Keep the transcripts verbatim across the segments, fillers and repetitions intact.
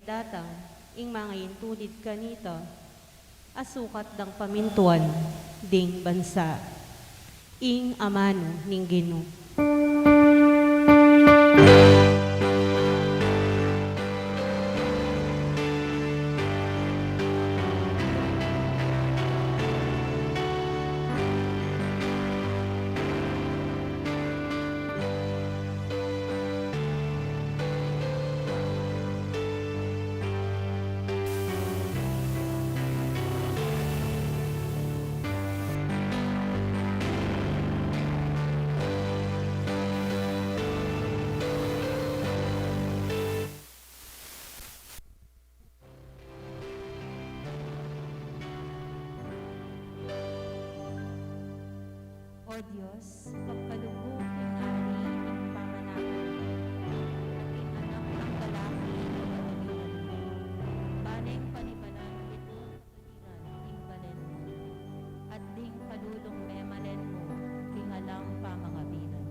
datang ing mangayintulid kanita, a sukat dang pamintuan ding bansa. Ing amanu ning Ginu. O Dios, pagkalugud king ari ning pamanakan, at king anak nang lalaki ning kapilan, bale ing panibalan ditu tulingan ing balen mu, at ding kalulung memalen mu king alang pamangabilan.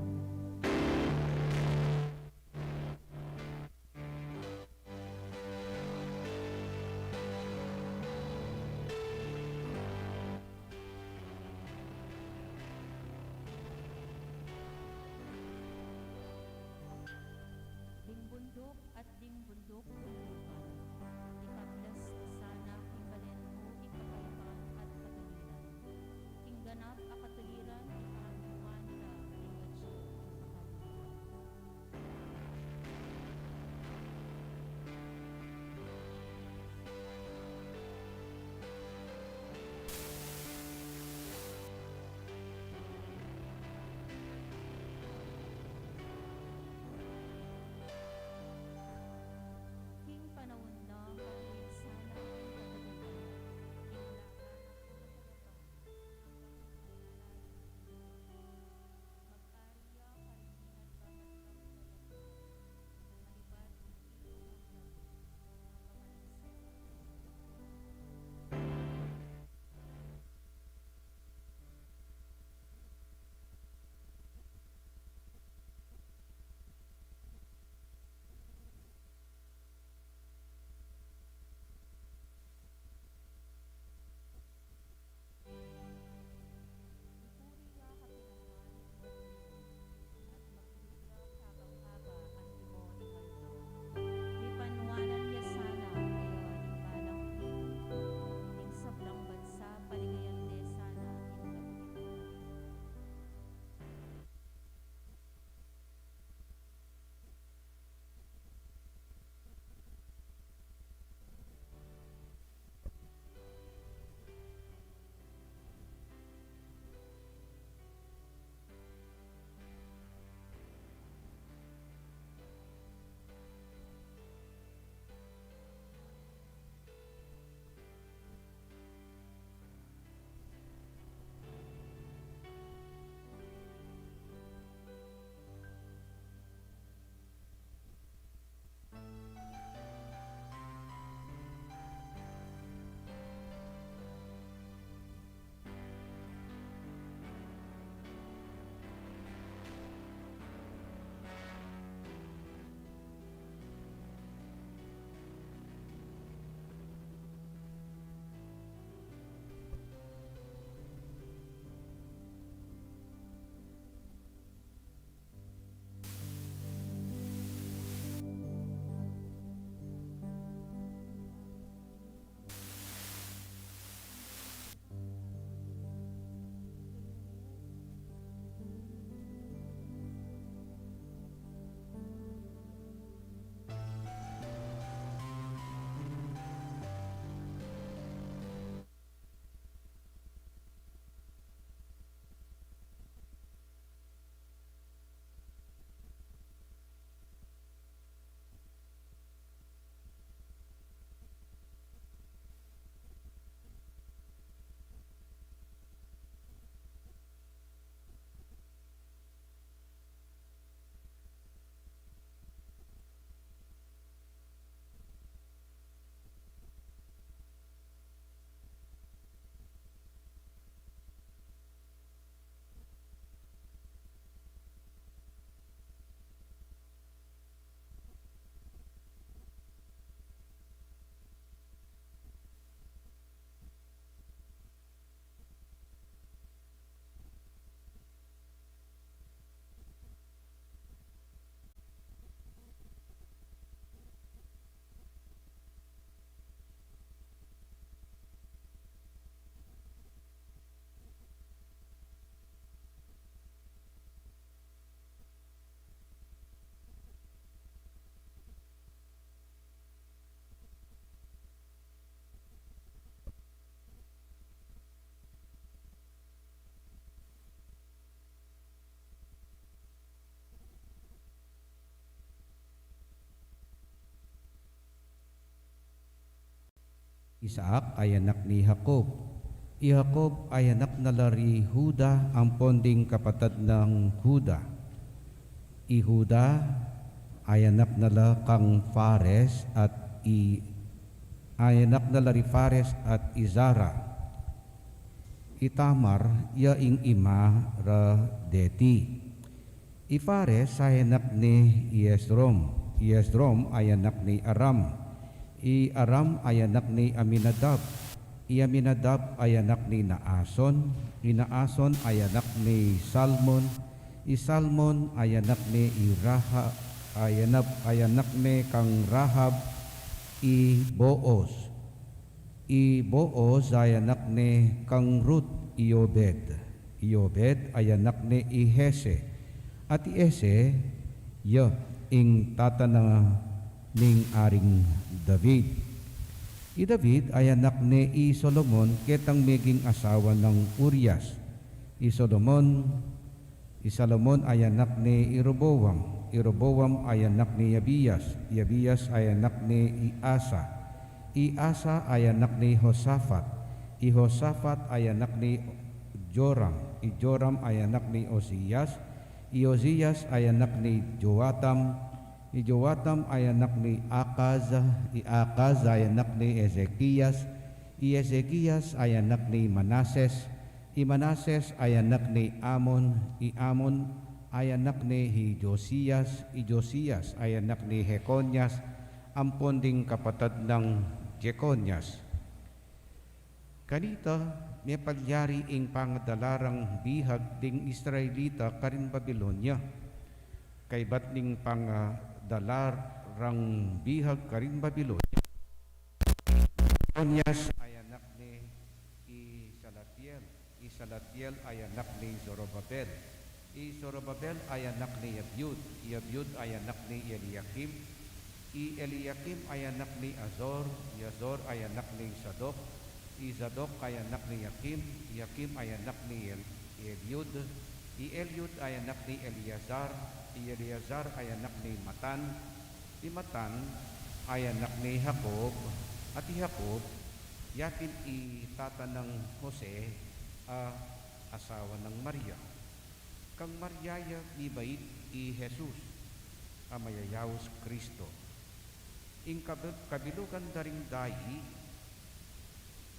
Isaac ay anak ni Jacob. I Jacob ay anak na la ri Juda ampon ding kapatad nang Juda. I Juda ay anak na la kang Fares at i ay anak na la ri Fares at i Zara. I Tamar ya ing ima ra deti. I Fares ay anak ni Esrom. I Esrom ay anak ni Aram. I Aram ay anak ni Aminadab. I Aminadab ay anak ni Naason. I Naason ay anak ni Salmon. I Salmon ay anak ni Raha, ay anak, ay anak ni kang Rahab i Boaz. I Boaz ay anak ni kang Ruth i Obed. I Obed ay anak ni i Jesse. At i Jesse, ya ing tata na ning Aring David. I David ay anak ni i Solomon ketang meging asawa nang Urias. I Solomon I Salomon ay anak ni Roboam. I Roboam ay anak ni Abias. I Abias ay anak ni Asa. I Asa ay anak ni Josafat. I Josafat ay anak ni Joram. I Joram ay anak ni Ozias. I Ozias ay anak ni Joatam. I Joatam ay anak ni Akaz. I Akaz ay anak ni Ezekias. I Ezekias ay anak ni Manases. I Manases ay anak ni Amon, i Amon ay anak ni Josias, i Josias ay anak ni Jeconias, ampon ding kapatad nang Jeconias. Kanita, mepalyari ing pangadala rang bihag ding Israelita karin Babilonia. Kaybat ning pangadala rang bihag karin Babilonia, Jeconias ay anak ni i Salatiel. I Salatiel ay anak ni Zorobabel. I Zorobabel ay anak ni Abiud. I Abiud ay anak ni Eliakim. I Eliakim ay anak ni Azor. I Azor ay anak ni Sadok. I Sadok ay anak ni Akim. I Akim ay anak ni El-, Eliud. I Eliud ay anak ni Eleazar. I Eleazar ay anak ni Matan. I Matan ay anak ni Jacob, at i Jacob, yatin i tata nang Jose a asawa nang Maria. Kang Maria ya mibait i Jesus, a mayayaus Kristo. Ing kabi-, kabilugan da ring dayi,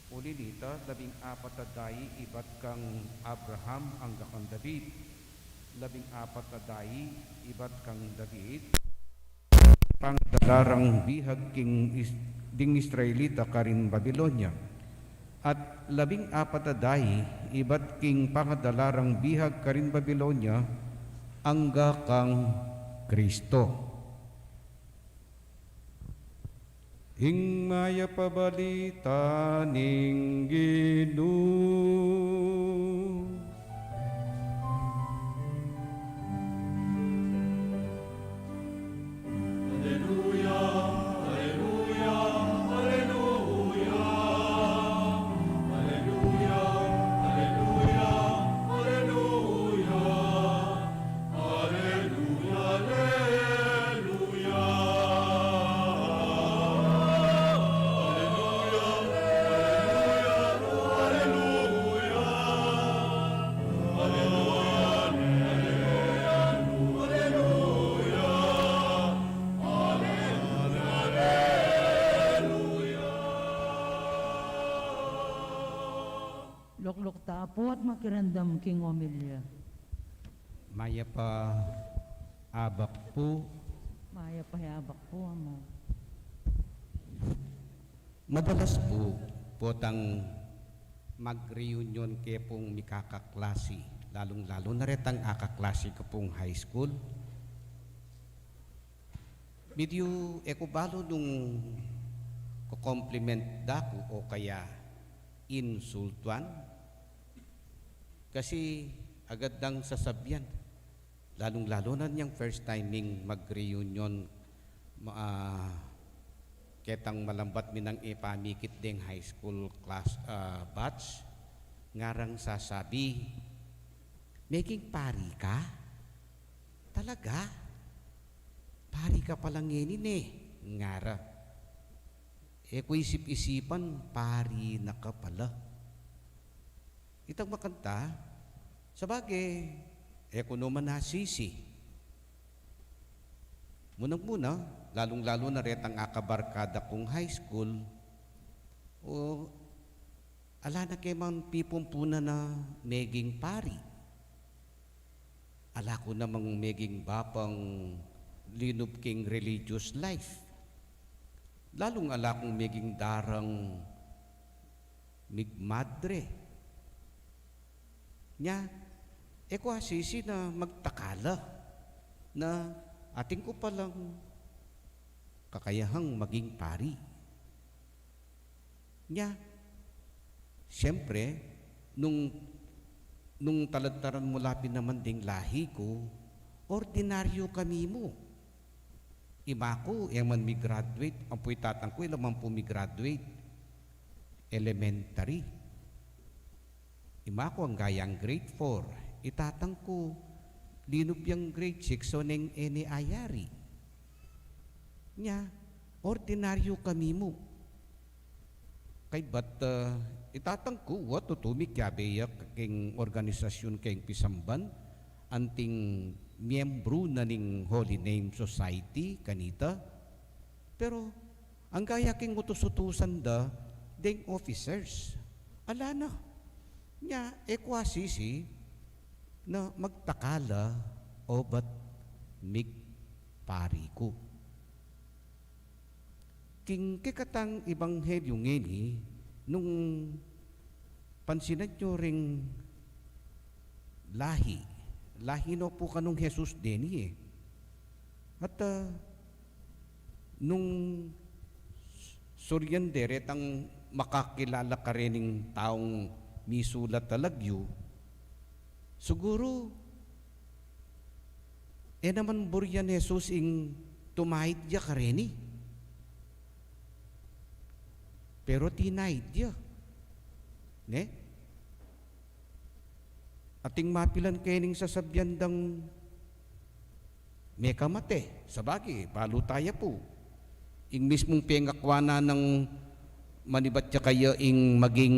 uli nita, labing apat a dayi ibat kang Abraham angga kang David. Labing apat a dayi ibat kang David, pangadala rang bihag king is-, ding Israelita karin Babilonia. At labing apat a dayi ibat king pangadala rang bihag karin Babilonia, angga kang Kristo. Ing mayap a balita ning Ginu. Aleluya, aleluya, aleluya. Aleluya, aleluya, aleluya. Aleluya, aleluya. Aleluya, aleluya, aleluya. Aleluya, aleluya, aleluya. Aleluya, aleluya. Lukluk ta pu at makiramdam king omilya. Mayap a abak pu. Mayap a abak pu, Among. Madalas pu, potang mag-reunion ke pung mikakaklasi, lalung-lalu na retang akaklasi ku pung high school. Medyu e ku balu nung ko-compliment da ku o kaya insultuan. Kasi agad dang sasabian, lalung-lalu na yang first time ming mag-reunion, ma-, ah, ketang malambat mi nang ipamikit deng high school class, ah, batch, ngarang sasabi, "Meging pari ka? Talaga? Pari ka pala ngeni, ne?" ngara. E ku isip-isipan, pari na ka pala. Itang makanta, sabagay, e ku naman asisi. Munang-muna, lalung-lalu na retang akabarkada kung high school, o ala na ke mang pipumpunan na meging pari. Ala ku namang meging bapang linub king religious life. Lalung ala kung meging darang migmadre. Nya, e ku asisi na magtakala na atin ku palang kakayahang maging pari. Nya, siyempre, nung, nung taladtaran mu la pin naman ding lahi ku, ordinaryu kami mu. Ima ku, e man mi-graduate, ampo i tatang ku, e la man pu mi-graduate elementary. Ima ku angga yang grade four, i tatang ku, linub yang grade six, o neng e ne ayari. Nya, ordinaryu kami mu. Kaybat, ah, i tatang ku, wa, tutu mikiabe ya king organisasyun keng pisamban, anting miyembru na ning Holy Name Society, kanita. Pero, angga ya king utus-utusan da, deng officers. Ala na. Nya, e ku asisi, na magtakala, obat migpari ku. King kekatang ebanghelyu ngeni, nung pansinan yu ring lahi, lahi no pu kanung Jesus deni e. At, ah, nung suryan de retang makakilala karening taung misulat a lagyu, siguru, e naman burian Jesus ing tumaid ya kareni. Pero tinaid ya. Ne? Ating mapilan kening sasabian dang mekamate. Sabagay, balu taya pu. Ing mismung pengakwa na nang manibat ya kaya ing maging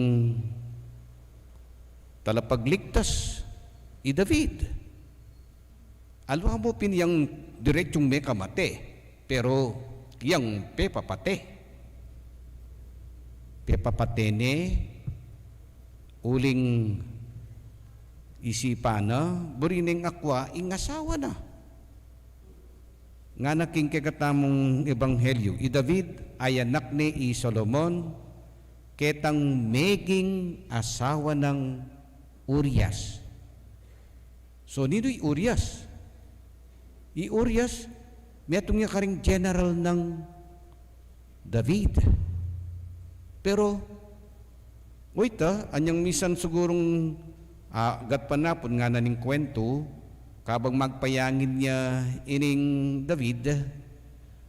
talapagligtas, i David. Alwa mu pin yang diretsung mekamate, pero yang pepapate. Pepapate ne, uling isipan na, buri neng akwa ing asawa na. Ngana king kekatamung ebanghelyu, i David, anak ne i Solomon, ketang meging asawa nang Urias. So, ninu i Urias? I Urias, metung ya karing general nang David. Pero, o ita, anyang misan sigurung, ah, gatpanapun ngana ning kwentu, kabang magpayangin ya ining David,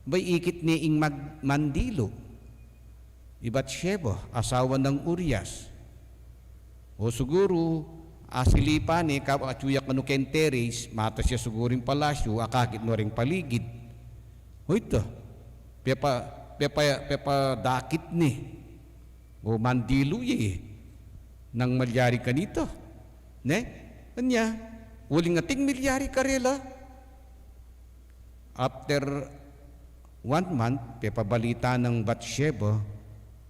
bay ikit ne ing mag-, mandilu. I Bathsheba, asawa nang Urias. O siguru, asilipan ne, ka-, atyu ya kanu keng terrace, matas ya siguru ing palasyu, akakit no reng paligid. O ita, pepa-, pepa-, pepadakit ne. O mandilu ye, nang malyari kanita. Ne? Anya, uling ating milyari karela. After one month, pepabalita nang Bathsheba,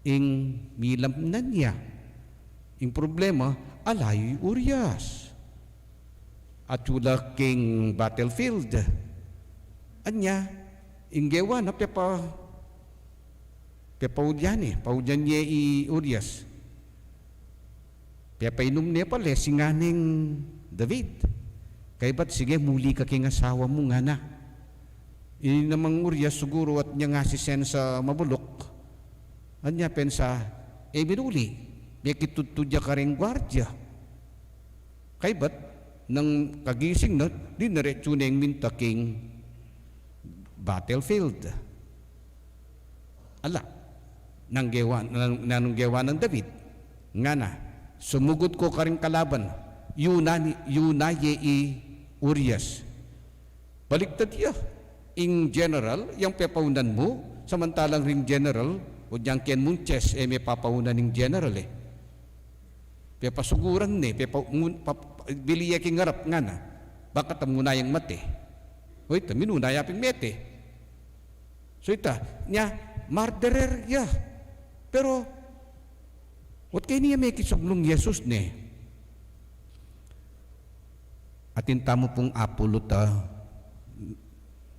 ing milamnan ya. Ing problema, ala yu i Urias. Atyu la king battlefield. Anya, ing gewa na pepa-, pepaulyan ne, paulyan ne i Urias. Pepainum ne pala, singa neng David. Kaybat, sige, muli ka king asawa mu, ngana. Ini namang Urias siguru at nya nga si sensa mabuluk. Anya pensa, e minuli, mekitudtud ya kareng guardia. Kaybat, nang kagising na, diniretsu neng minta king battlefield. Ala, nang gewa, nan-, nanung gewa nang David, ngana, sumugud ko karing kalaban, yu na ni-, yu na ye i Urias. Baliktad ya, ing general, yang pepaunan mu, samantalang ring general, O diang ken mung chess, e me papauna ning general, e. Pepasuguran ne, pepa-, ngun-, pap-, bili ya king arap ngana. Bang kata muna yang mate. O ita, minuna ya ping mete. So ita, nya, murderer ya. Pero, ot keni ya mekisuglung Jesus ne. Atin tamu pung apuluta,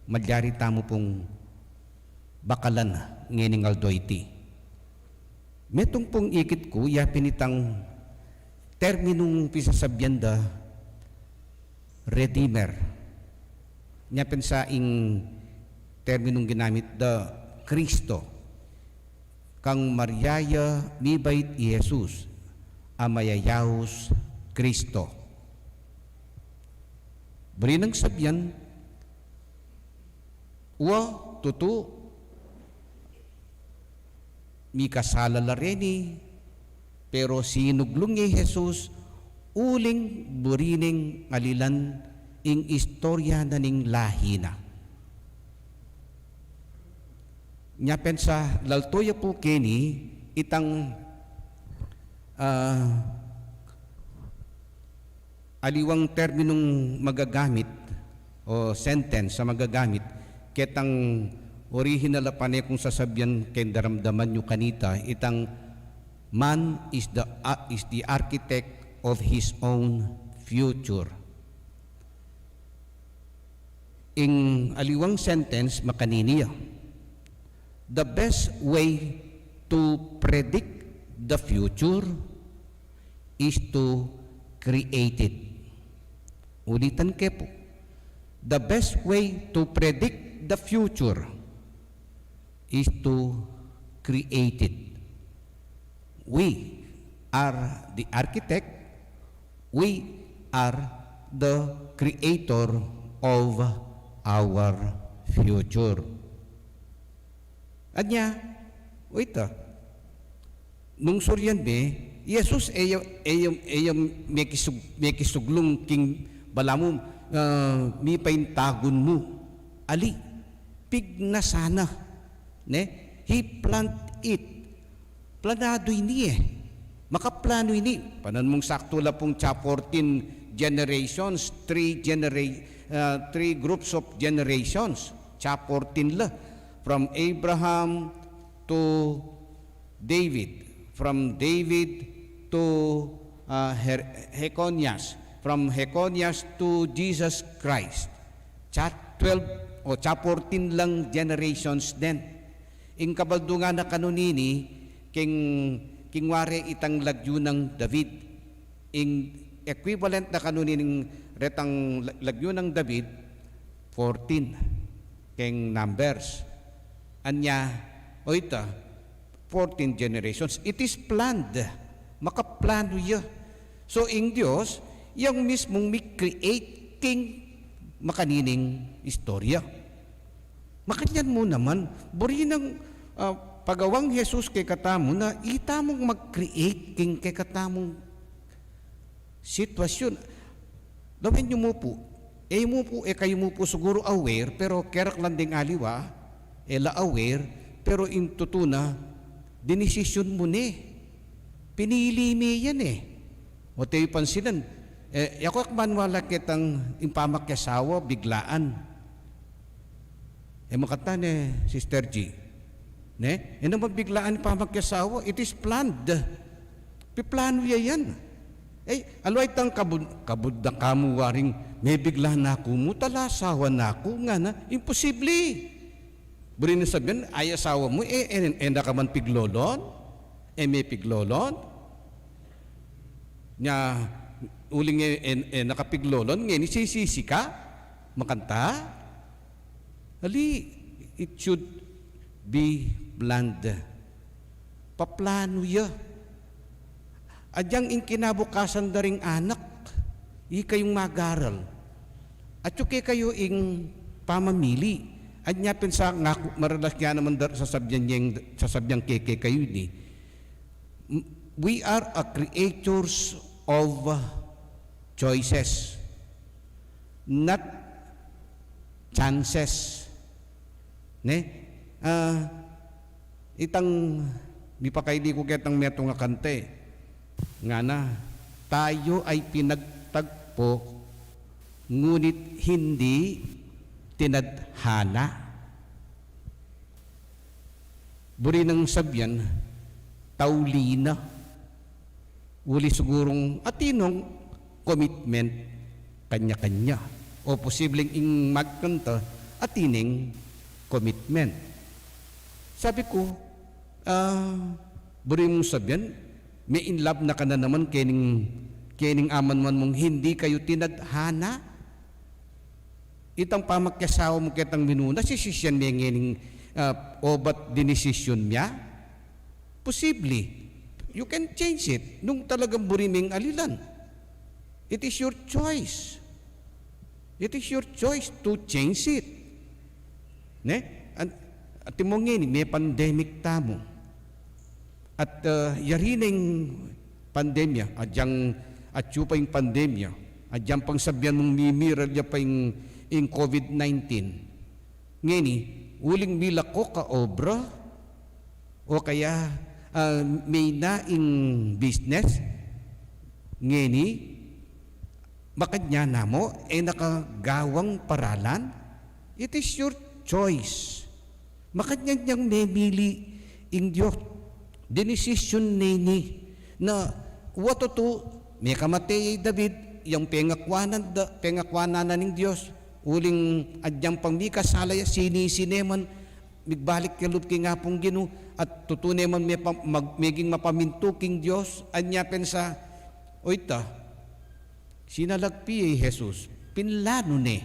malyari tamu pung bakalan ngening aldo iti. Metung pung ikit ku, ya pin itang terminung pisasabian da Redeemer. Nya pin sa ing terminung ginamit da Kristo. Kang Maria ya mibait i Jesus, a mayayaus Kristo. Buri nang sabian, wa, tutu, mikasala la reni, pero sinuglung ya i Jesus, uling buri neng alilan ing istorya na ning lahi na. Nya pensa, lalto ya pu keni, itang, ah, aliwang terminung magagamit o sentence a magagamit, ketang orihinal a pane kung sasabian keng daramdaman yu kanita, itang man is the, ah, is the architect of his own future. Ing aliwang sentence makanini ya, the best way to predict the future is to create it. Ulitan ke pu. The best way to predict the future is to create it. We are the architect. We are the creator of our future. Anya, wait ah. Nung suryan me, Jesus, e ya, e ya, e ya mekisug-, mekisuglung king balamu, ah, mipaintagun mu. Ali, pignasa na, ne? He plant it. Planadu ini e. Makaplanu ini. Panan mung saktu la pung cha fourteen generations, three genera-, ah, three groups of generations. Cha fourteen la. From Abraham to David, from David to, ah, Her-, Jeconias, from Jeconias to Jesus Christ. Cha twelve o cha fourteen lang generations den. Ing kabaldungan na kanu nini, king, king wari itang lagyu nang David. Ing equivalent na kanu nining retang la-, lagyu nang David, fourteen. Keng Numbers. Anya, o ita, fourteen generations. It is planned. Makaplanu ya. So, ing Dios, yang mismung mi-create king makanining istorya. Makanyan mu naman, buri nang, ah, pagawang Jesus kekatamu na, ita mung mag-create king kekatamung sitwasyon. Lawen yu mu pu. E mu pu, e kayu mu pu siguru aware, pero keraklan deng aliwa, e la aware, pero ing tutu na, dinisisyon mu ne. Pinili me yan e. O te yu pansinan, e, yaku ak maniwala ketang ing pamakiasawa, biglaan. E makanta ne, Sister G. Ne? E naman biglaan pamakiasawa, it is planned. Piplanu ya yan. E, aliwa itang kabud-, kabud na ka mu waring, mebigla na ku mu, talasawa na ku, ngana, imposible. Buri nang sabian, ay asawa mu, e, e, e na ka man piglolon? E me piglolon? Nya, uling e, e, e na ka piglolon, ngeni sisisi ka? Makanta? Ali, it should be planned. Paplanu ya. Agyang ing kinabukasan da ring anak, ikayung magaral. Atyu kekayu ing pamamili. Anya pin sa ngaku, maralas ya naman da, sasabian yang, sasabian ke, kekayu ini. M-, we are a creatures of choices, not chances. Ne? Ah, Itang mipakaili ku ketang metung a kanta e. Ngana, tayo ay pinagtagpo, ngunit hindi tinadhana. Buri nang sabian, tauli na. Uli sigurung atin nong commitment kanya-kanya. O posibleng ing magkanta, atin neng commitment. Sabi ku, ah, buri mung sabian, me-in love na ka na naman kening, kening amanman mung hindi kayu tinadhana. Itang pamakiasawa mu ketang minuna, sisisian me ngening, ah, obat dinisisyon mya? Posible. You can change it nung talagang buri meng alilan. It is your choice. It is your choice to change it. Ne? An-, atin mu ngeni, me pandemic tamu. At, ah, yari neng pandemya, adyang atyu pa ing pandemya, adyang pang sabian mung mimiral ya pa ing, ing covid nineteen. Ngeni, uling milako ka obra, o kaya, ah, meyna ing business, ngeni, makanyan na mu, e na ka gawang paralan, it is your choice. Makanyan yang memili ing Dios. Dinisisyon ne ini na wa tutu, mekamate ya i David, yang pengakuanan da, pengakuanan na ning Dios, uling adyang pang mikasala ya, sinisi ne man, migbalik ya lub king Apung Ginu, at tutu ne man mepa-, mag-, meging mapamintu king Dios, anya pensa, o ita, sinalagpi ya i Jesus, pinlanu ne,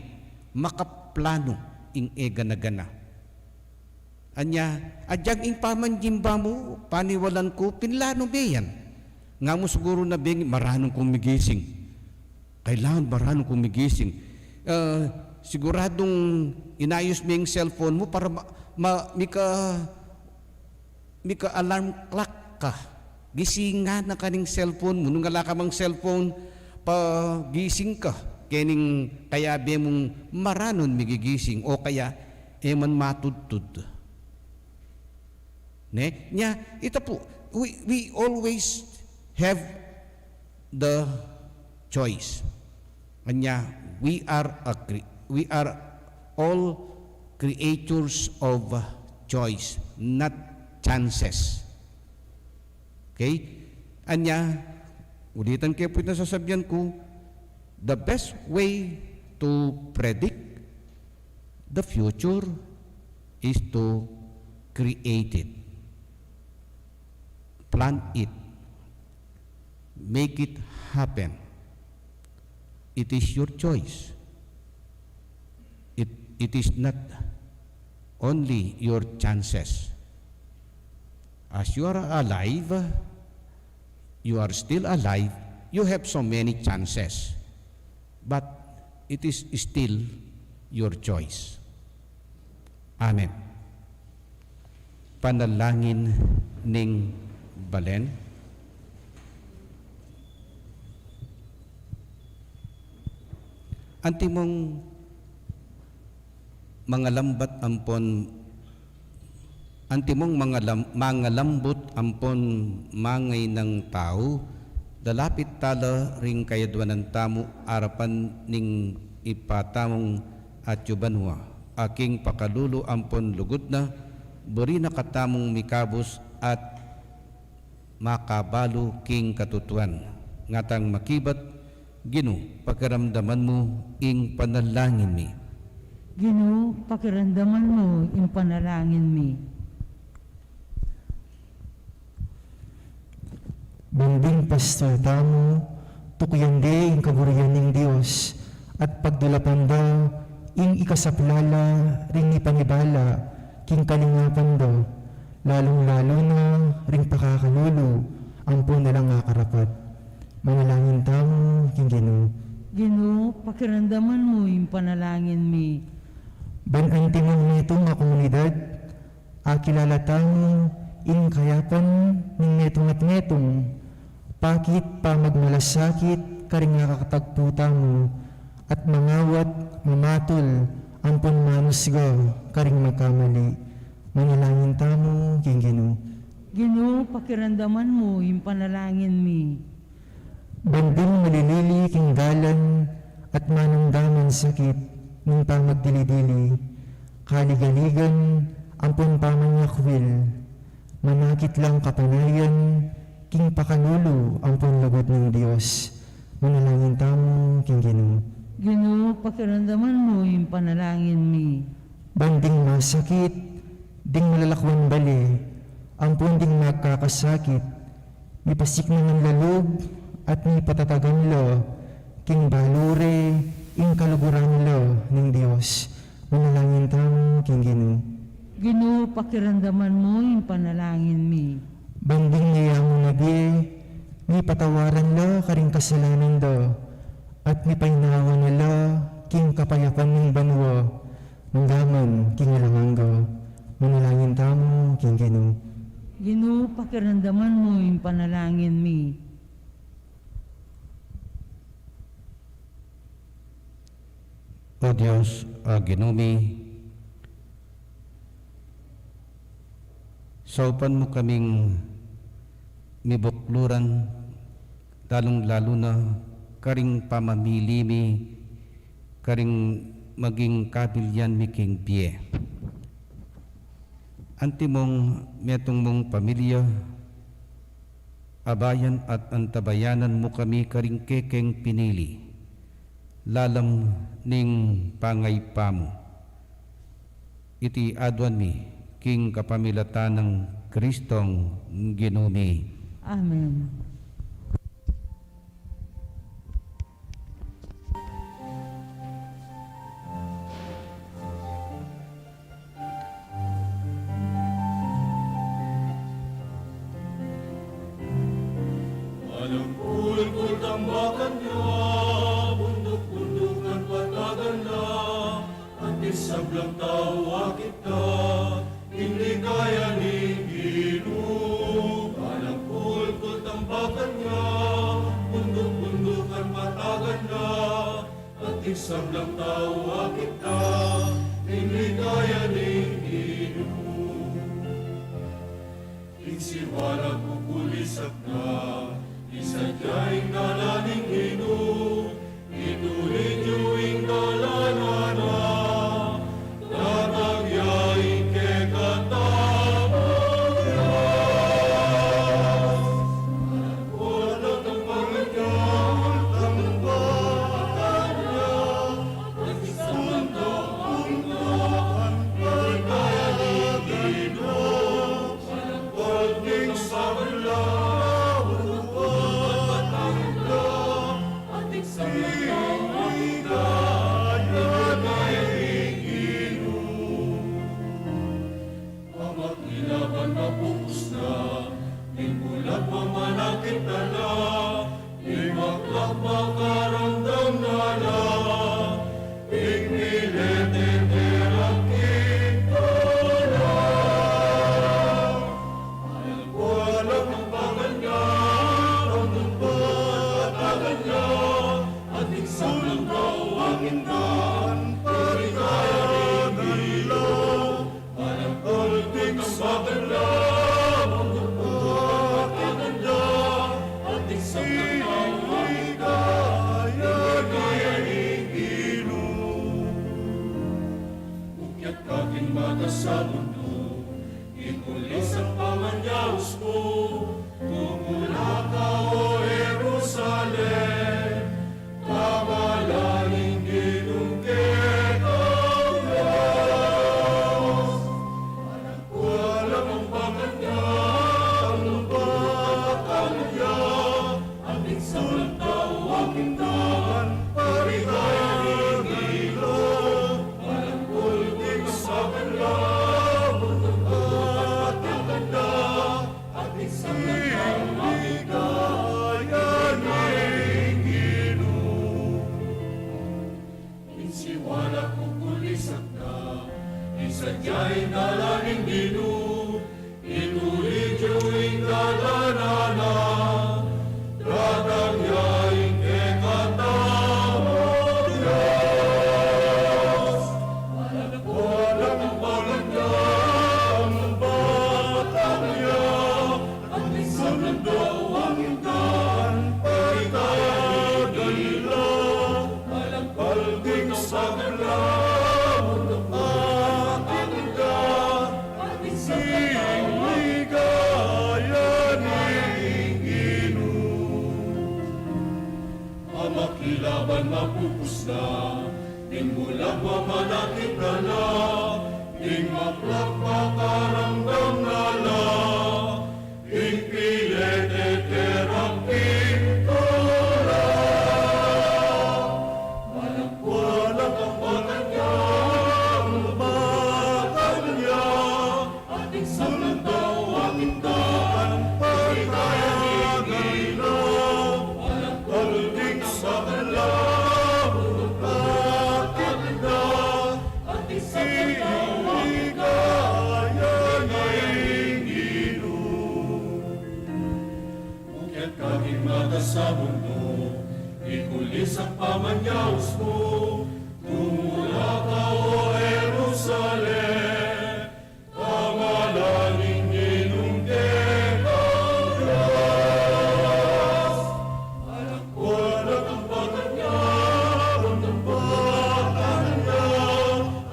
makaplanu ing e gana-gana. Anya, adyang ing pamanjimba mu, paniwalan ku, pinlanu me yan. Nga mu siguru na bengi, maranun kung migising. Kailangan maranun kung migising. Ah, siguradung inayus me ing cellphone mu para ma-, ma-, mika-, mika-alarm clock ka. Gisingan na ka ning cellphone mu. Nung ala ka mang cellphone, pagising ka. Kening kayabe mung maranun migigising. O kaya, e man matudtud. Ne? Nya, ita pu, we, we always have the choice. Anya, we are a cre-, we are all creatures of, uh, choice, not chances. Okay? Anya, ulitan ke pu ita sasabian ku, the best way to predict the future is to create it, plan it, make it happen. It is your choice. It, it is not only your chances. As you are alive, you are still alive, you have so many chances. But it is still your choice. Amen. Panalangin ning balen. Antimong mangalambat ampon, antimong mangalam-, mangalambut ampon mangainang tau, lalapit tala ring kayadwanan tamu arapan ning Ibpa tamung atyu banua, a king pakalulu ampon lugud na, buri na katamung mikabus at makabalu king katutuan. Ngatang makibat, Ginu, pakiramdaman mu ing panalangin mi. Ginu, pakiramdaman mu ing panalangin mi. Bending pastor tamu, tukuyan de ing kaburian ning Dios, at pagdulapan da ing ikasaplala ring ipanibala king kalingapan da, lalung-lalu na ring pakakalulu ampon alang akarapat. Manalangin tamu king Ginu. Ginu, pakiramdaman mu ing panalangin mi. Ban antimong metung a komunidad, akilala tamu ing kayapan ning metung at metung, pakit pamagmalasakit karing akakatagpu tamu, at mangawat, mamatul, ampon manusga karing magkamali. Manalangin tamu king Ginu. Ginu, pakiramdaman mu ing panalangin mi. Ban ding malilili king dalan at manamdaman sakit ning pamagdili-dili, kaligaligan ampon pamanyakwil, manakit lang kapanayan king pakalulu ampon lugud ning Dios. Manalangin tamu king Ginu. Ginu, pakiramdaman mu ing panalangin mi. Ban ding masakit, ding malalakuan bale, ampon ding magkakasakit, mipasiknangan la lub at mipatatagan la king balu re ing kaluguran la ning Dios. Manalangin tamu king Ginu. Ginu, pakiramdaman mu ing panalangin mi. Ban ding mayamu na bie, mipatawaran la karing kasalanan da, at mipainawa na la king kapayapan ning banua, mangga man king alang angga. Manalangin tamu king Ginu. Ginu, pakiramdaman mu ing panalangin mi. O Dios, a Ginu mi, saupan mu kaming mibukluran, lalung-lalu na karing pamamili mi, karing maging kabilian mi king bie. Antimong metung mung pamilya, abayan at antabayanan mu kami karing kekeng pinili, lalam ning pangaypa mu. Iti aduan mi king kapamilatan nang Kristong Ginu mi. Amen. Manang kulkul tambakan ya, bunduk-bundukan patagan na, anting sablang tau akit na, ing ligaya ning Ginu. Manang kulkul tambakan ya, bunduk-bundukan patagan na, anting sablang tau akit na, ing ligaya ning Ginu. Ing siwala kukulisak na, ing sadya ing dalan ning Ginu, itulid yu ing dalan na, datang ya ing kekatamung Dios. Pamakilaban mapupus na, ing bulag mamanakit na la, ing maklak makaramdam na la, ing milet e te ra king tula. Alang ko alang ang paganda, ang lungkot at agad na, at iksan ng tauang indan, paligaya ning Ginu. Manang kulkul tambakan ya, bunduk-bundukan patagan na, anting sablang tau akit na, ing ligaya ning Ginu. Ukyat ka king matas a mundu, ikulisak pa man ya uspu, tumula ka, o Jerusalem, Tama la ning Ginung kekang Dios. Manang kualam ang panganya, ang lungkot at kanya, anting sablang tau akit na, paligaya ning Ginu. Manang kulkul tambakan ya, bunduk-bundukan patagan na, anting sablang tau akit na, ing ligaya ning Ginu. Ing siwala kukulisak na, ing sadya ing dalan ning Ginu, itulid yu ing dalan na, datang ya ing kekatamung Dios. Manang kualam ang panganya, ang Laban mapupus na, ding bulag mamanakit na la, ding maplak makaramdam na la, ding pilete terapito la. Walang, walang ang bakanya, ang bakanya. Ating sablang tau, ating daan, pagkayang Iloilo. Walang pulting sablang tau, ating daan. Ating sablang tau, ating daan, pagkayang Iloilo. Ukyat ka king mataas a mundu, ikulis ang pamanyaus mu, tumula ka, O Jerusalem, pangalan ning Ginung kekang Dios. Anak ko, anak ang bakanya, ang bakanya,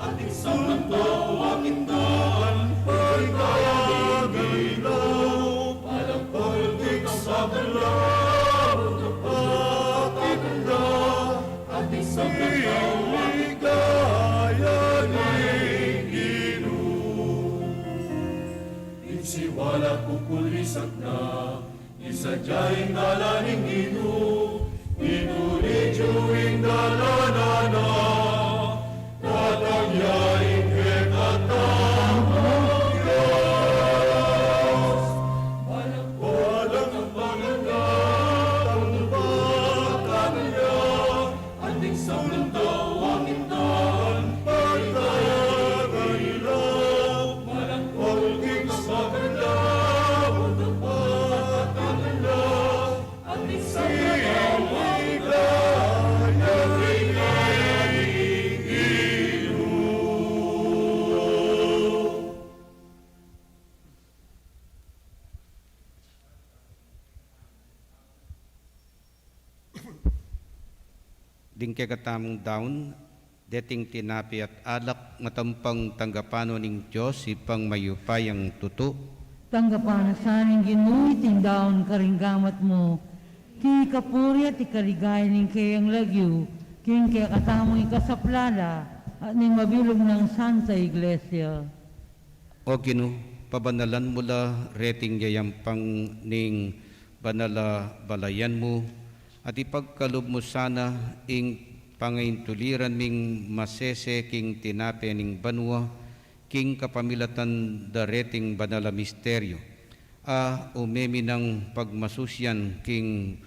ating sablang tau, ating daan, pagkayang Iloilo. Walang pulting sablang tau, ating daan, ating sablang tau, ating daan, pagkayang Iloilo. Ing siwala kukulisak na, ing sadya ing dalan ning Ginu, itulid yu ing dalan na, tatang ya ing kekatamung Dios. Walang, walang ang bakanya, ang bakanya, ating sablang tau, ating daan, pagkayang Iloilo. Walang pulting sablang tau, ating sablang tau, ating daan, pagkayang Iloilo. Ding kekatamung daun, deting tinape at alak, matapang tanggapan no ning Dios, Ibpang mayupayang tutu. Tanggapan na sa ning Ginu iting daun karing gamat mu, king ikapuri at ikaligaya ning keyang lagyu, king kekatamung ikasaplala, at ning mabilug nang Santa Iglesia. O Ginu, pabanalan mu la reting yayampang ning banal a balayan mu, at ipagkalub mu sana ing pangaintuliran ming masese king tinape ning banua, king kapamilatan da reting banal a misteryu, a ume mi nang pagmasusian king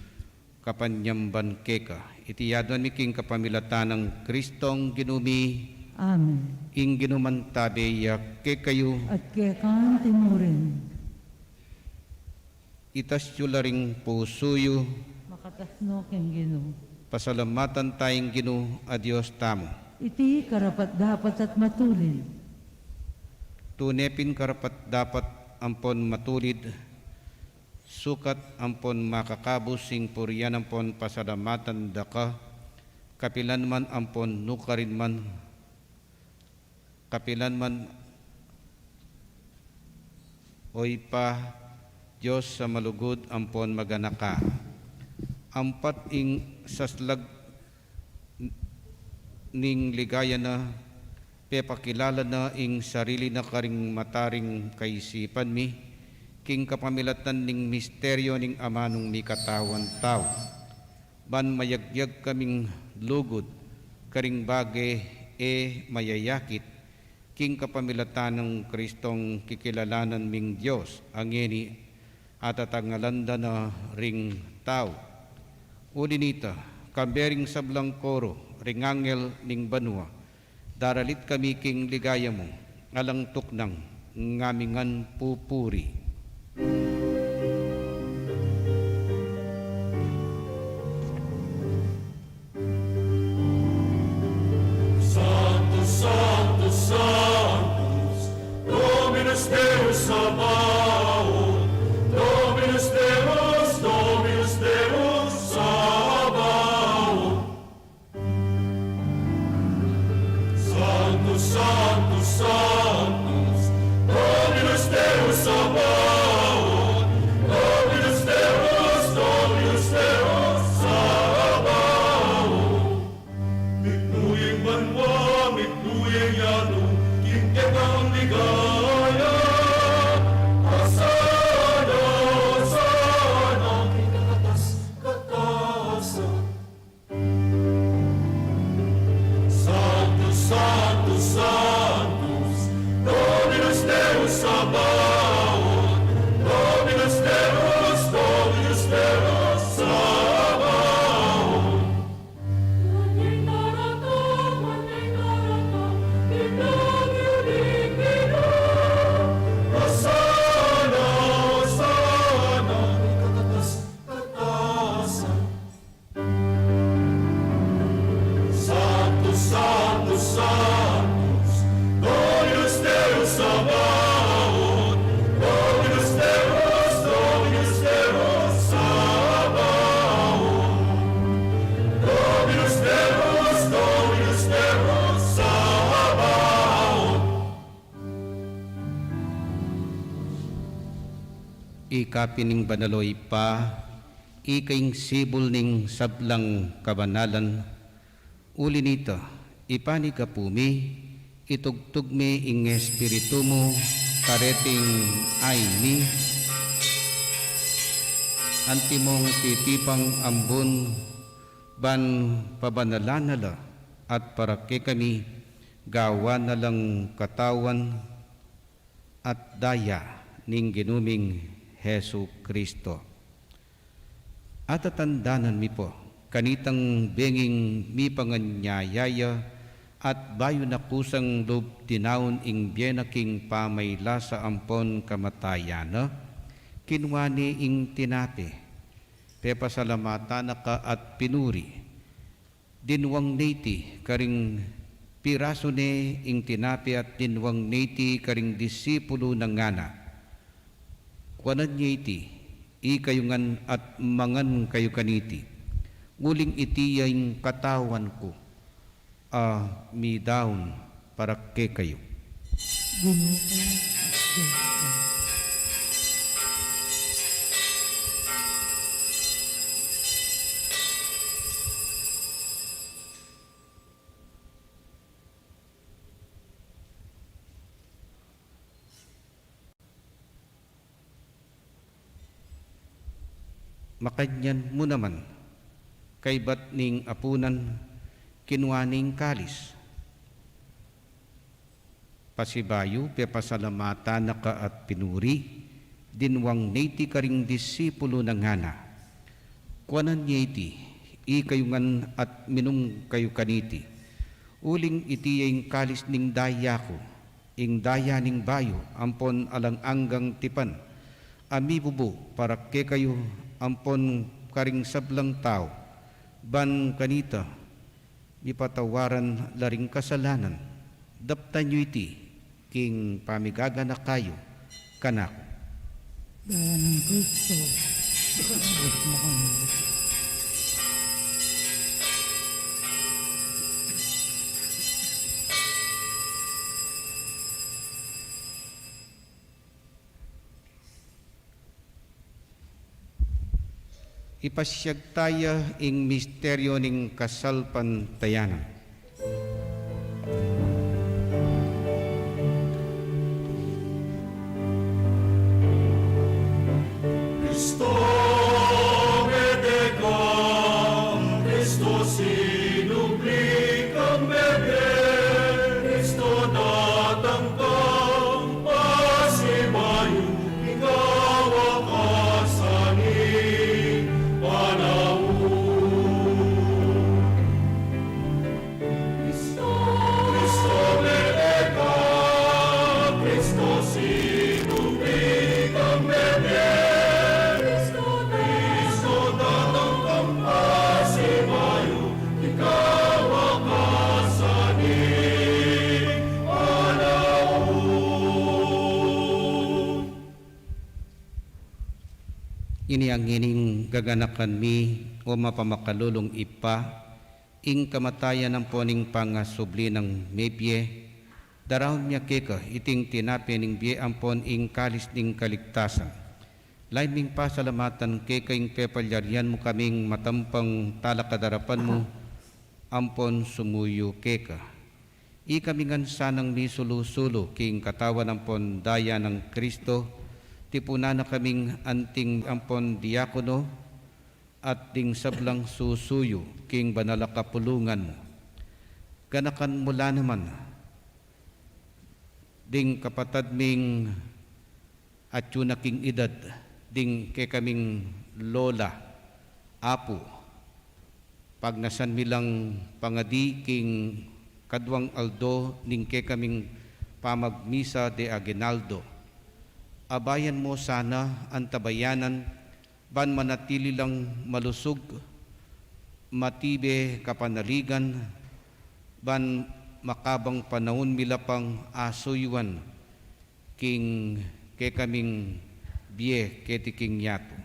kapanyamban keka. Iti aduan mi king kapamilatan nang Kristong Ginu mi. Amen. Ing Ginu mantabe ya kekayu. At keka naman murin. Itas yu la ring pusu yu. Makatas no king Ginu. Pasalamatan taya ing Ginu a Dios tamu. Iti karapat-dapat at matulid. Tune pin karapat-dapat ampon matulid, sukat ampon makakabus ing purian ampon pasalamatan da ka, kapilan man ampon nukarin man, kapilan man, O Ibpa, Dios a malugud ampon maganaka. Ampat ing saslag ning ligaya na, pepakilala na ing sarili na karing mata ring kaisipan mi, king kapamilatan ning misteryu ning amanung mikatawan tau. Ban mayagyag kaming lugud karing bage e mayayakit, king kapamilatan nang Kristong kikilalanan ming Dios, a ngeni atatangalan da na ring tau. Uli nita, kambe ring sablang koro ring angel ning banua, daralit kami king ligaya mu, alang tuknang ngamingan pupuri. Sanctus, Sanctus, Sanctus, Dominus Deus Sabaoth, Dominus Deus, Dominus Deus Sabaoth. Sanctus, Sanctus, Sanctus, Dominus Deus Sabaoth. Kapin ning banal, o Ibpa, ika ing sibul ning sablang kabanalan, uli nita, ipanigapu mi, itugtug mi ing Espiritu mu kareting ain mi, antimong titipang ambun, ban pabanalan na la at para kekami, gawan na lang katawan at daya ning Ginu ming Jesucristo. Atatandanan mi pu, kanitang benging mipanganyaya ya at bayu na kusang lub dinaun ing bie na king pamailasa ampon kamatayan na, kinua ne ing tinape, pepasalamatan na ka at pinuri, dinwang ne iti karing pirasu ne ing tinape at dinwang ne iti karing disipulu na ngana, kuanan ye iti, ikayu ngan at mangan kayu kaniti, uling iti ya ing katawan ku a midaun para kekayu. Ginu ku. Makanyan mu naman, kaybat ning apunan, kinua ne ing kalis, pasibayu pepasalamatan na ka at pinuri, dinwang ne iti karing disipulu na ngana, kuanan ye iti, ikayu ngan at minum kayu kaniti, uling iti ya ing kalis ning daya ku, ing daya ning bayu ampon alang anggang tipan a mibubu para kekayu ampon karing sablang tau, ban kanita mipatawaran la ring kasalanan. Daptan yu iti king pamigaganaka yu kanaku. Daya nang Kristo. Ipasiag taya ing misteryo ning kasalpantayanan. Kristo, mete ka, Kristo, sinubli kang mete, Kristo, datang kang pasibayu, ikaw a kasaning panaun. Kristo, Kristo, mete ka, Kristo, sinubli kang mete, Kristo, datang kang pasibayu, ikaw a kasaning panaun. Ini ang ining gaganakan mi, o mapamakalulung Ibpa, ing kamatayan ampon ing pangasubli nang mebie, daraun mi keka iting tinape ning bie ampon ing kalis ning kaligtasan. Lain ming pasalamatan keka ing pepalyarian mu kaming matampang talakad arapan mu ampon sumuyu keka. Ikami ngan sanang misulu-sulu king katawan ampon daya nang Kristo, tipunan na kaming anting ampon diakono, at ding sablang susuyu king banal a kapulungan mu. Ganakan mu la naman ding kapatad ming atyu na king edad, ding kekaming lola, apu, pagnasan mi lang pangadi king kaduang aldo ning kekaming pamagmisa de aguinaldo. Abayan mu sana, antabayanan, ban manatili lang malusug, matibe kapanaligan, ban makabang panaun mi la pang asuyuan king kekaming bie keti king yatu.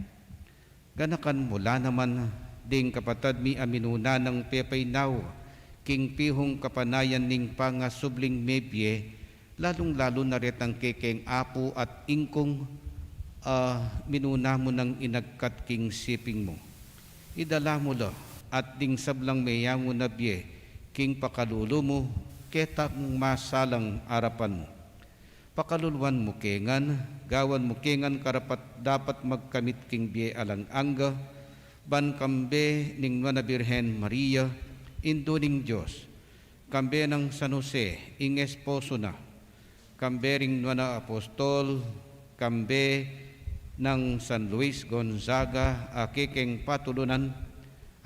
Ganakan mu la naman ding kapatad mi a minuna nang pepainawa king pihung kapanayan ning pangasubling mebie, lalung-lalu na retang kekeng apu at ingkung, a minuna mu nang inagkat king siping mu. Idala mu la, at ding sablang meyangu na bie king pakalulu mu, ketang masalang arapan mu. Pakaluluan mu ke ngan, gawan mu ke ngan karapat-dapat magkamit king bie alang angga, ban kambe ning Nuan a Birhen Maria, Indu ning Dios, kambe nang San Jose, ing esposo na, kambe ring nuan a apostol, kambe nang San Luis Gonzaga a kekeng patulunan,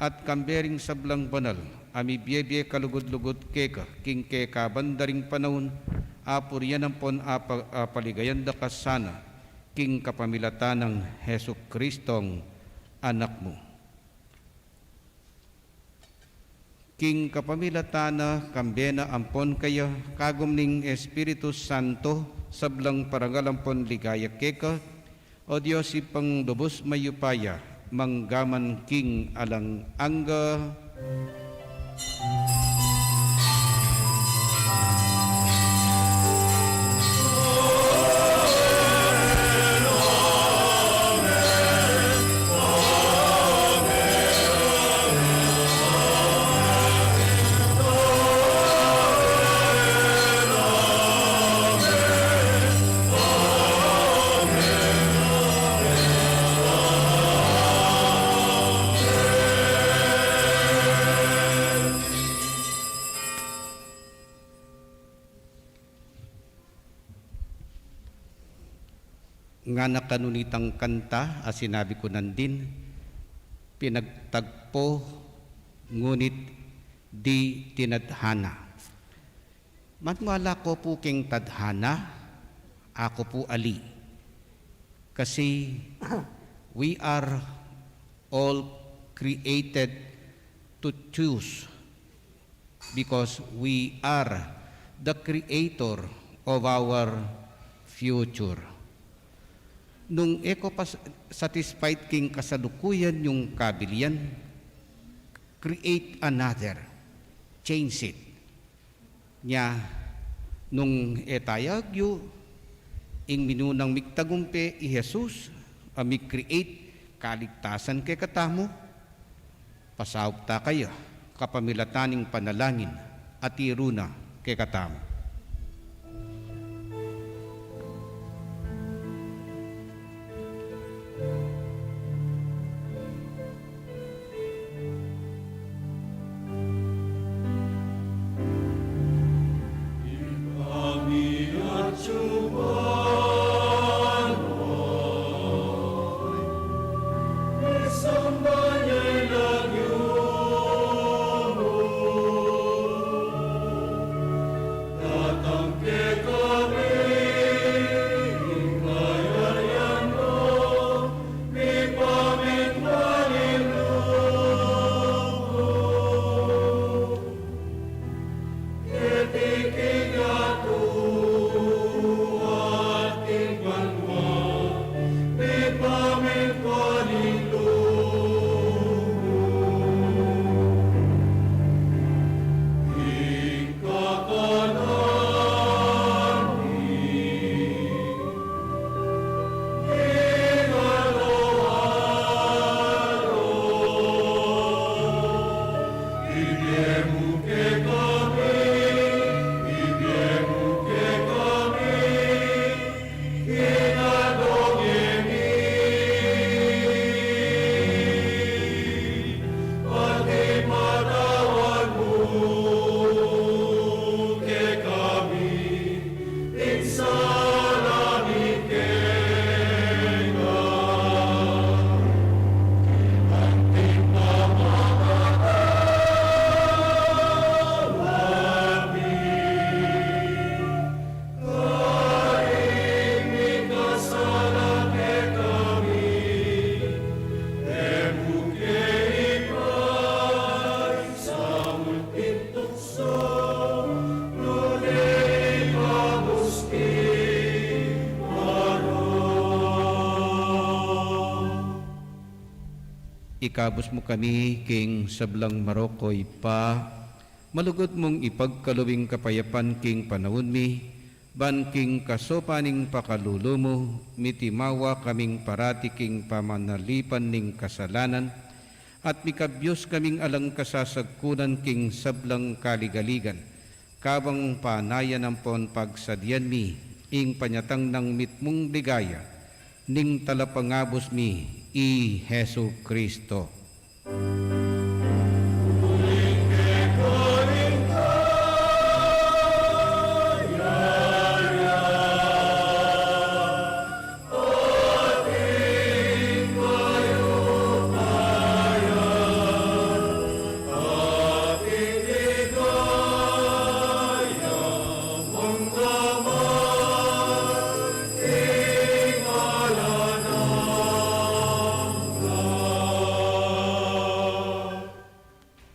at kambe ring sablang banal a mibie-bie kalugud-lugud keka king kekabanda ring panaun, apurian ampon apa-, apaligayan da ka sana king kapamilatan nang Jesucristong Anak mu. King kapamilatan na, kambe na ampon kaya, kagum ning Espiritu Santo, sablang parangal ampon ligaya keka, O Dios, Ibpang lubus mayupaya, manggaman king alang angga. Ngana kanu nitang kanta a sinabi ku nandin, pinagtagpo ngunit di tinadhana. Maniwala ko pu keng tadhana, aku pu ali. Kasi we are all created to choose because we are the creator of our future. Nung e ko pa satisfied king kasalukuyan yung kabilian, create another, change it. Nya, nung e taya agyu, ing minunang migtagumpe i Jesus, a mig-create kaligtasan kekatamu, pasaup ta kaya, kapamilatan ning panalangin a tiru na kekatamu. Ikabus mu kami king sablang marok, Ibpa, malugud mung ipagkalub ing kapayapan king panaun mi, Ban king kasaupan ning pakalulu mu, mitimawa kaming parati king pamanalipan ning kasalanan, at mikabyus kaming alang kasasagkunan king sablang kaligaligan, kabang panayan ampon pagsadian mi ing panyatang nang mitmung ligaya ning Talapangabus mi, i Jesu Cristo.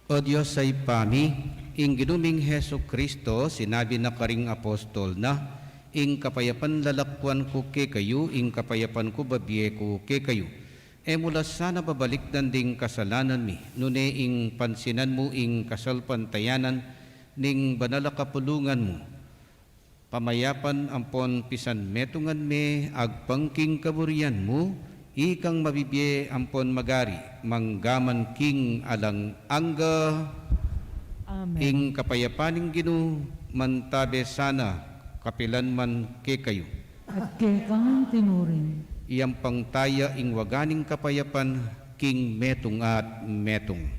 O Dios a Ibpa mi, ing Ginu ming Jesu Cristo, sinabi na karing apostol na, ing kapayapan lalakwan ku kekayu, ing kapayapan ku babie ku kekayu. E mu la sana babalikdan ding kasalanan mi, nune ing pansinan mu ing kasalpantayanan ning banal a kapulungan mu. Pamayapan ampon pisanmetungan me agpang king kaburian mu, ikang mabibie ampon magari, manggaman king alang angga. Amen. Ing kapayapan ning Ginu mantabe sana kapilan man kekayu. At keka ngan timurin. Iyampang taya ing waga ning kapayapan king metung at metung.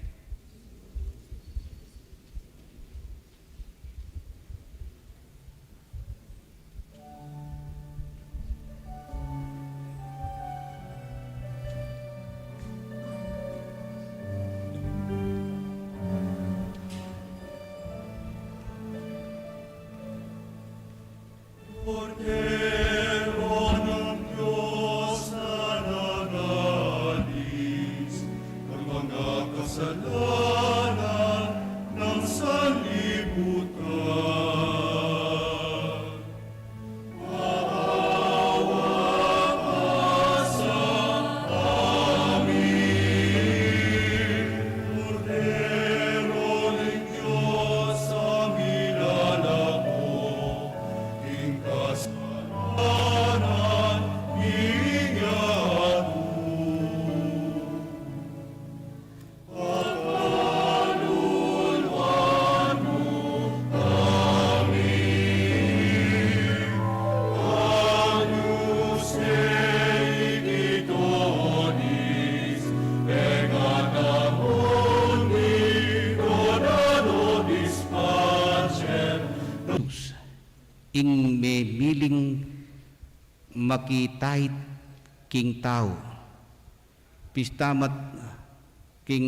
Kordero ng Diyos na nagalis ng mga kasalanan ng sanlibutan. Maawa ka sa amin. Kordero ng Diyos a milalako king kasalanan ning yatu. Ing memiling makitait king tau. Pista mat king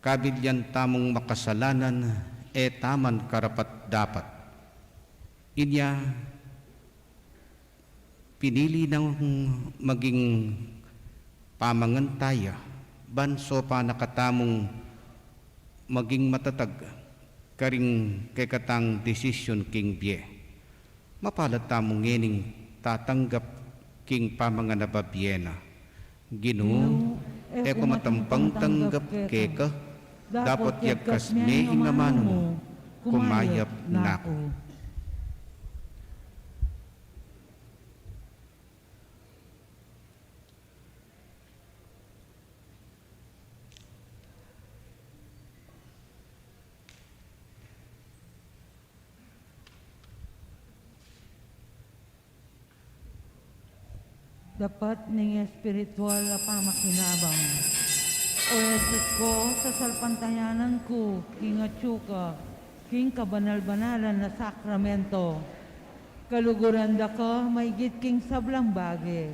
kabilyan tamung makasalanan, e taman karapat-dapat. Inya, pinili nang maging pamangan taya, ban saupan na katamung maging matatag karing kekatang desisyon king bie. Mapalad tamu ngening tatanggap king pamangan a babie na. Ginu, e ku matampang tanggap keka, dapot yagkas me ing amanu mu, kumayap na ku. Dapat ning espiritual a pamakinabang. O Jesus ko, sasalpantayanan ku king atsu ka king kabanal-banalan a sakramento. Kaluguran da ka maigit king sablang bage,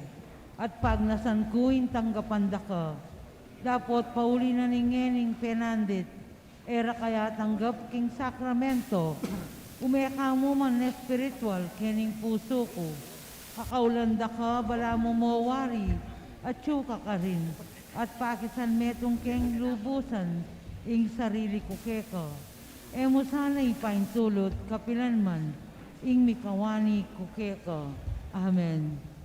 at pagnasan ku ing tanggapan da ka. Dapot pauli na ning ngening penandit, e ra ka ya tanggap king sakramento, ume ka mu man espiritual kening pusu ku. Akaulan da ka balamu mo wari, atsu ka karin, at pakisanmetung keng lubusan ing sarili ku keka. E mu sana ipaintulut kapilan man ing mikawani ku keka. Amen.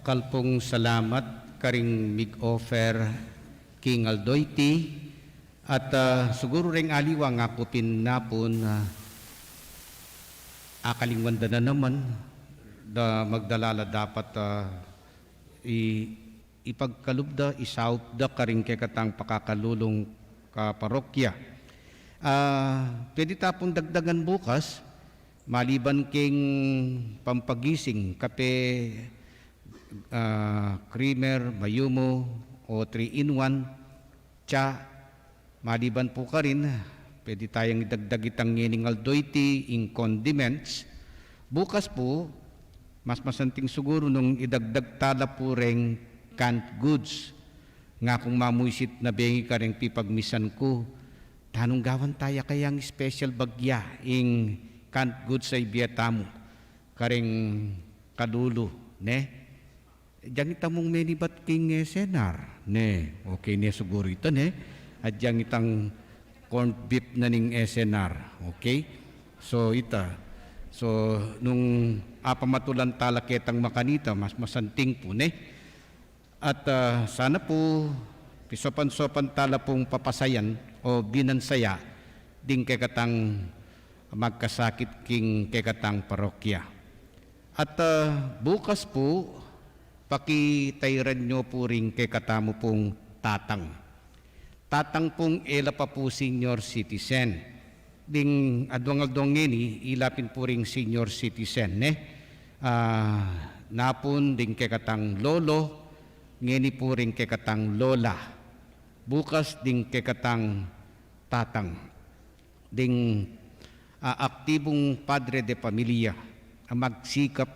Dakal pung salamat karing mig-offer king aldo iti, at, ah, siguru reng aliwa nga ku pin napun, ah, akalingwan da na naman, da magdala la dapat, ah, i-, ipagkalub da, isaup da karing kekatang pakakalulung kaparokya. Ah, pwede ta pung dagdagan bukas, maliban king pampagising, kape, ah, creamer, mayumu, o three-in-one, tsa, maliban pu karin, pwede tayang idagdag itang ngening aldo iti ing condiments. Bukas pu, mas masanting siguru nung idagdag tala pu reng canned goods. Nga kung mamuisit na bengi kareng pipagmisan ku, tanung gawan taya kayang special bagya ing canned goods a ibie tamu kareng kalulu, ne? Agyang ita mung menibat king S N R, ne? Okay ne siguru ita, ne? Agyang itang corned beef na ning S N R, okay? So, ita. So, nung apamatulan tala ketang makanita, mas masanting pu, ne? At, ah, sana pu, pisopan-sopan tala pung papasayan o binansaya ding kekatang magkasakit king kekatang parokya. At, ah, bukas pu, pakitairan yu pu ring kekatamu pung tatang. Tatang pung e la pa pu senior citizen. Ding adwang-adwang ngeni, ila pin pu ring senior citizen, ne? Ah, napun ding kekatang lolo, ngeni pu ring kekatang lola. Bukas ding kekatang tatang. Ding, ah, aktibung padre de pamilya, a magsikap,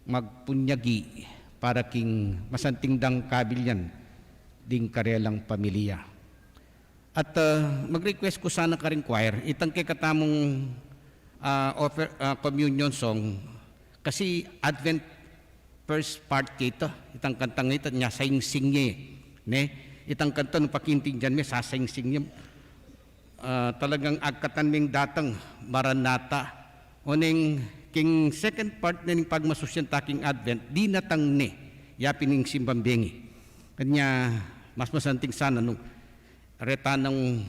magpunyagi para king masanting dang kabilian ding karelang pamilya. At, ah, mag-request ku sana karing choir, itang kekatamung, ah, offer, ah, communion song, kasi Advent first part keta, itang kantang ita, nya sangsing ye, ne? Itang kanta nung pakintindian me, sasangsing ye. Ah, talagang agkatan meng datang, Maranatha. Oneng king second part na ning pagmasusyan ta king Advent, dinatang ne, ya pin ing simbang bengi. Kanya, mas masanting sana nung reta nang,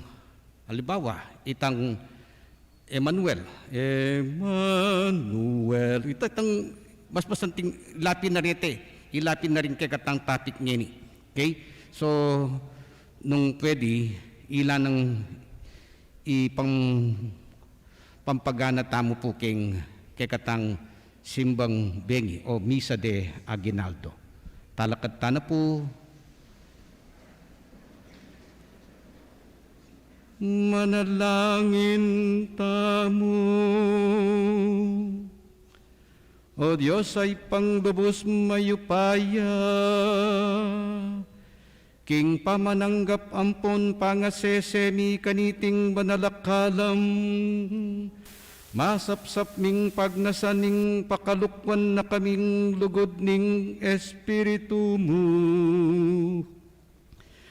halimbawa, itang Emmanuel, Emmanuel. Ita itang mas masanting ila pin na reta, ila pin na ring kekatang topic ngeni. Okay? So, nung pwede, ila nang ipang-, pampagana tamu pu king kekatang simbang bengi o Misa de Aguinaldo. Talakad ta na pu. Manalangin tamu. O Dios a Ibpang lubus mayupaya, king pamananggap ampon pangasese mi kaniting banal a kalam, masapsap ming pagnasan ing pakalukwan na kaming lugud ning Espiritu mu.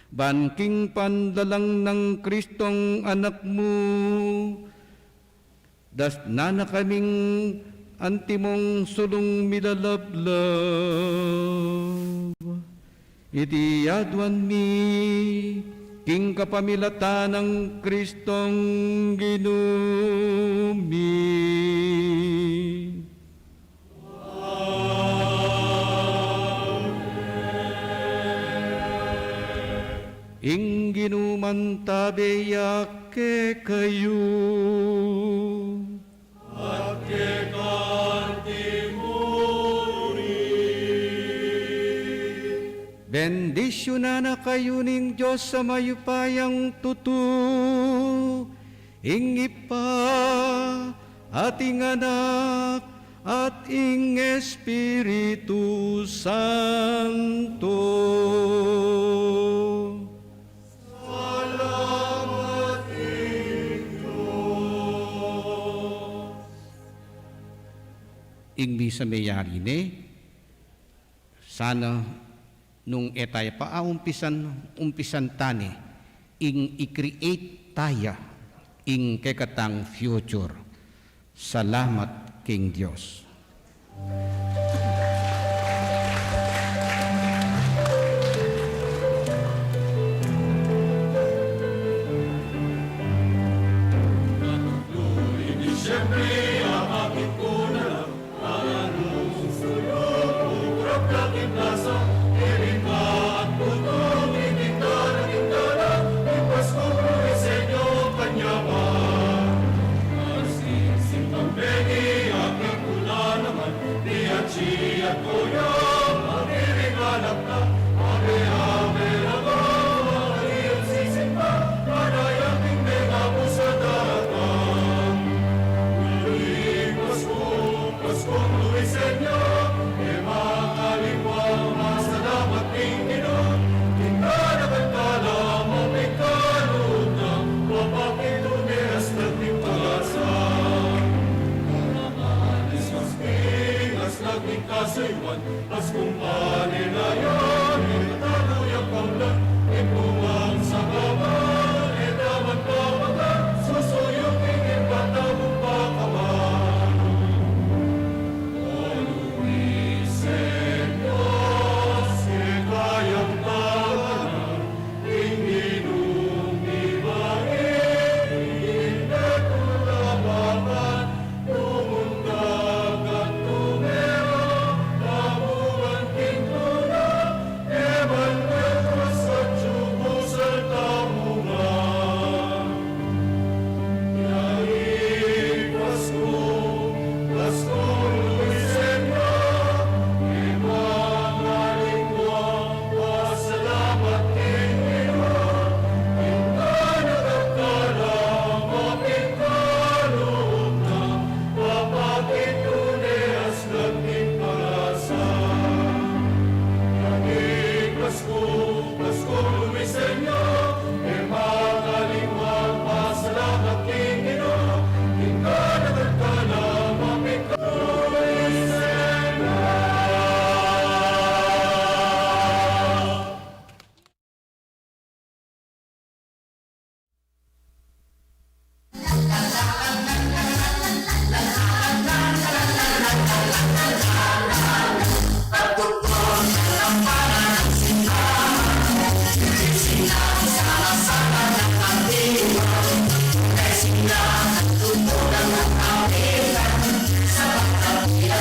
Ban king panlalang nang Kristong Anak mu, dasnan na kaming antimong sulung milalablab. Iti aduan mi king kapamilatan nang Kristong Ginu mi. Ing Ginu mantabe ya kekayu. At keka mu rin. Bendisyunan na kayu ning Dios a mayupayang tutu, ing Ibpa, at ing Anak, at ing Espiritu Santo. Salamat king Dios. Ing misa meyari ne, sana nung e taya pa aumpisan, umpisan ta ne, ing i-create taya ing kekatang future. Salamat king Dios. Kasuyuan, Paskung panilayan, e tamu ya kaulan, e pumang sa kaban, e daman papakan, susuyukin, e patamu pakawan. O Luis, Senyos, e kayang tawanan,